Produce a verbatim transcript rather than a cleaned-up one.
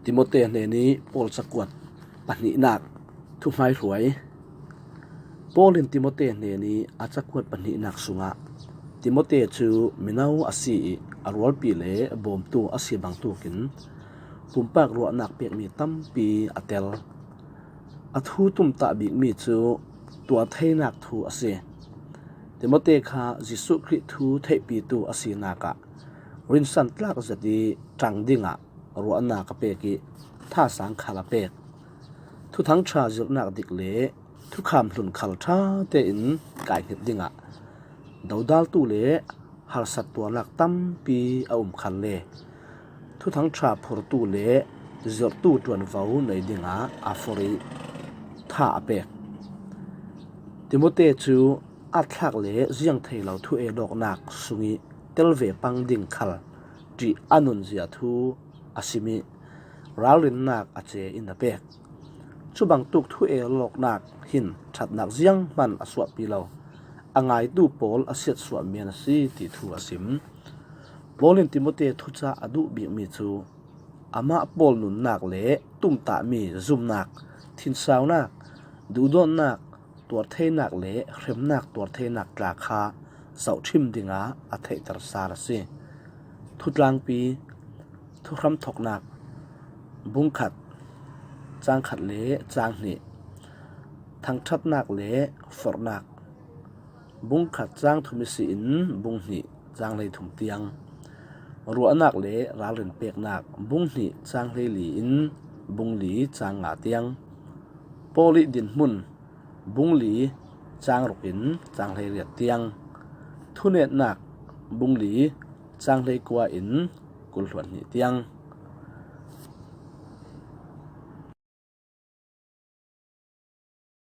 Timote hnenih Paul cakuat pahnihnak thuhmaihruai. Paul in Timote hnenih a cakuat pahnihnak sungah Timote cu mino a si ih a rualpi le a bawmtu a si bangtukin pumpak ruahnak pekmi tampi a tel. A thu tumtah bikmi cu tuar theinak thu a si. Timote kha Jesuh Khrih thu theihpitu a sinak ah rinsan tlak zet ih ṭang dingah ruahnak a pek ih thasang khal a pek. Thuthang ṭha zirhnak dik le thukham hlun khal ṭha tein kaihngilh dingah dodaltu le harsat tuarnak tampi a um khal le Thuthang ṭha phurtu le zirhtu ṭuanvo nei dingah a forh ih tha a pek. Timote cu aatthlak le ziangthei lo thu-el awknak sungih tel ve pang ding khal ṭih a nunzia thu a sim ih ralrinnak a ce in a pek. Cubangtuk thu-el awknak hin ṭhatnak zianghman a suahpi lo, a ngaitu pawl a siatsuah men a si ti thu a sim. Paul in Timote thucah a duh bikmi cu amah pawl nunnak le tumtahmi zumnak, thinsaunak, duhdawtnak, tuartheinak le hremnak tuartheinak tla kha zohṭhim dingah a theihter sal a si. Thutlangpi, thuhramthawknak, bungkhat, cangkhat le canghnih, thangṭhatnak le forhnak, bungkhat cang thum ihsi in bunghnih cang hleithum tiang, ruahnak le ralrin peknak bunghnih cang hleili in bungli cang nga tiang, Paul ih dinhmun bungli cang ruk in cang hleiriat tiang, thunetnak bungli cang hleikua in kul hluan hnih tiang.